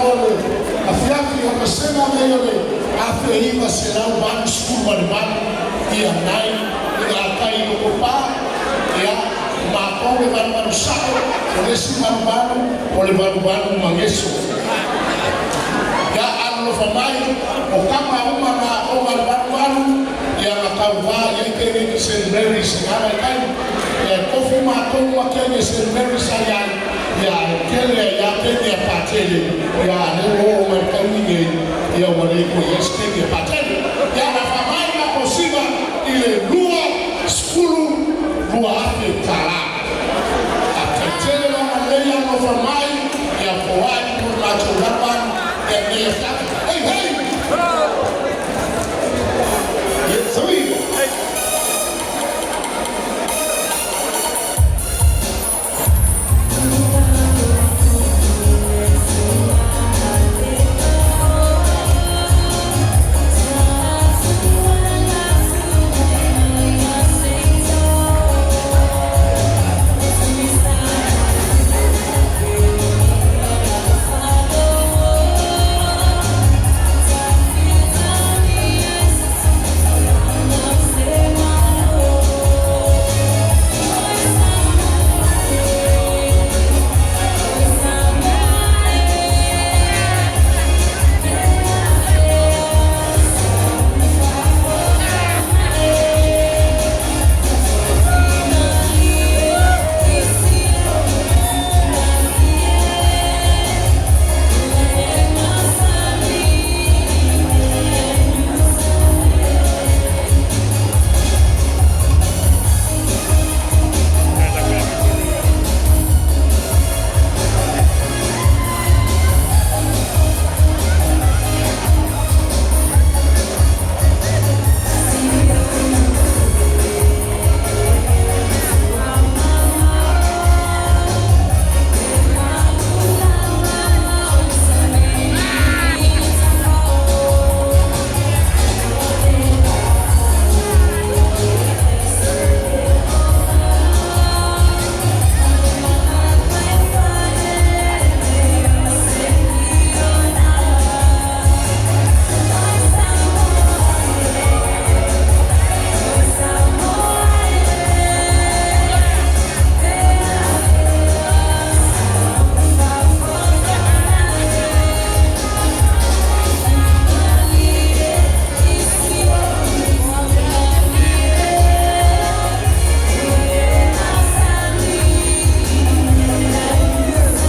mo le afiafi o masega nei o le 1988 ia nai i gatai i Lotopa. Ia, o matou le valuvalu sa'o, o le isi valuvalu o le valuvalu mageso. Ia alolofa mai o tama uma na aoga i le valuvalu, ia na tauvā i ai teine i St Mary's i na vaitaimi. Ia e tofu matou ma teine St Mary's sa i ai, ia ae tele ai lava teine a Patele. Ia a lea ua oo mai i le taimi nei, ia ua le toe i ai se teine a Patele. Ia lafa mai la tosiga i le $22,000. Faafetai la lelei, alofa mai, ia foai mo le matou valuvalu ia lenei afiafi. Hei hei. Ia saui.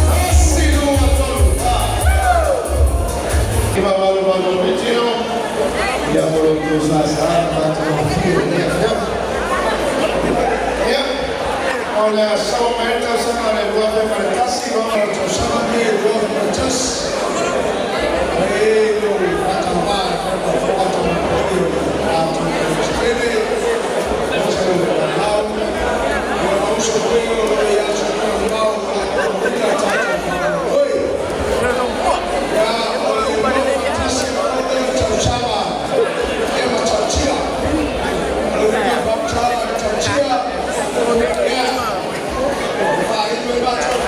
Tasi, lua, tolu, fa. 988 le tino. Ia mo lo tou sasā matagofie i lenei afiafi. Ia, o le a sao mai le tausaga o le 2001, o le tausaga lenei e 2001. E lou faatauva e faataumaoi o le tatou Peresetene, aemaise o le Palau. Ia ma uso foi o lo o i aso mamao o tatou ina tatou faamoemoe. Ia, o le 21 ma le tausaga e matautia. O le uiga o faamatala e matautia, ia, e faailo ai matou.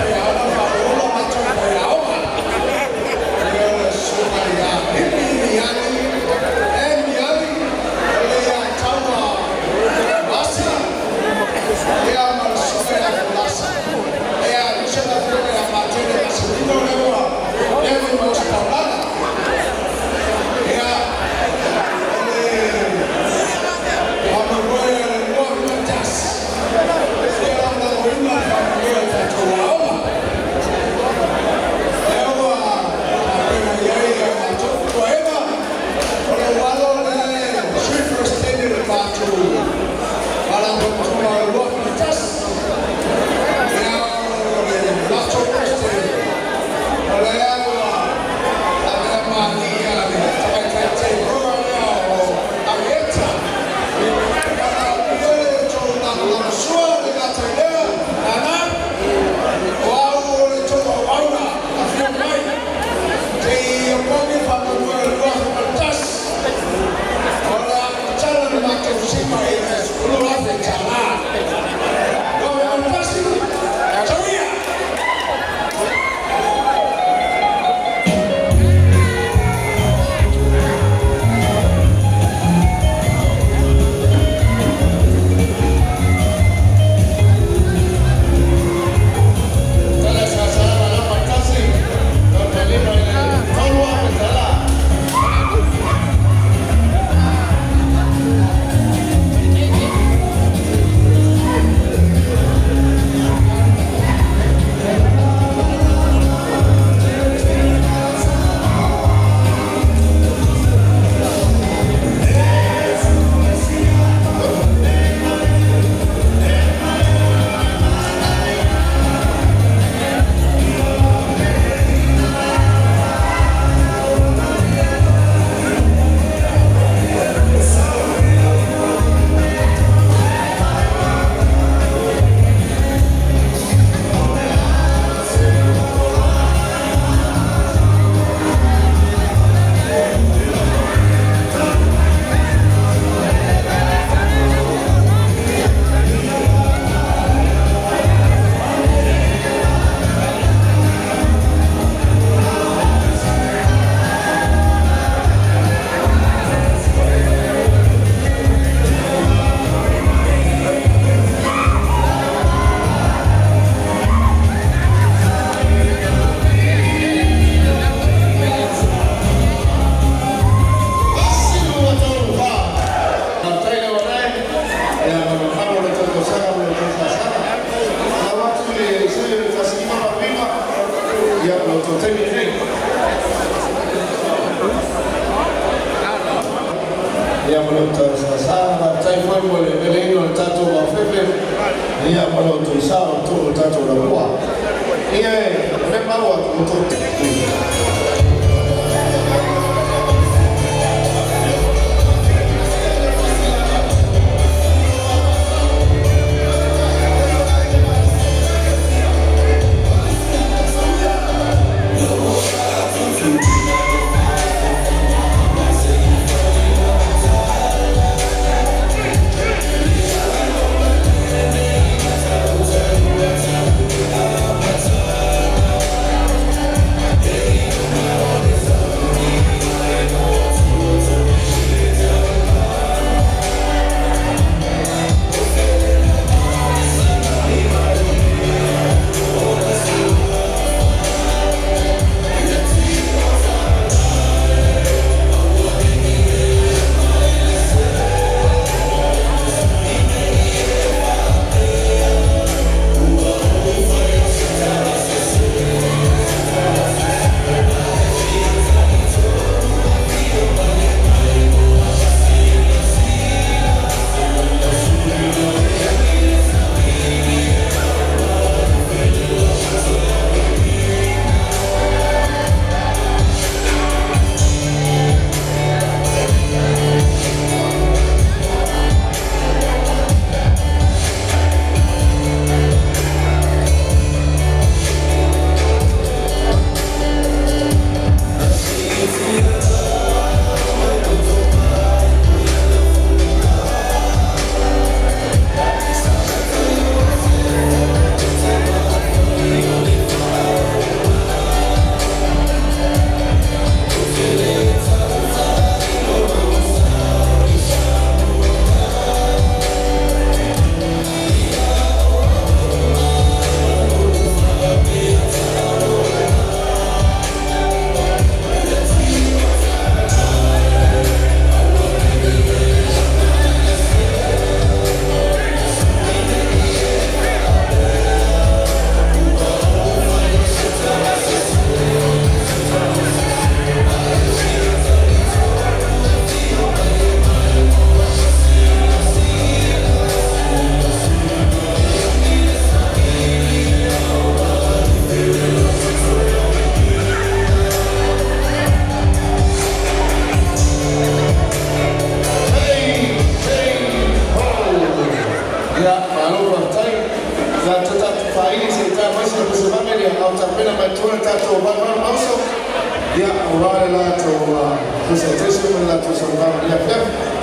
Ia, ma le outou sasa, faafetai foi mo le veleina o le tatou vaofefe, ia, ma lo outou sao i totonu o le tatou laumua. Ia, o lea maua atu outou. Ia, malo faafetai. Ia toe tatou faili se i taea mai sina pesevave ia a o tapena mai tua le tatou valuvalu ma uso, ia, aua le latou presentation ma le latou saunoaga i le afiafi.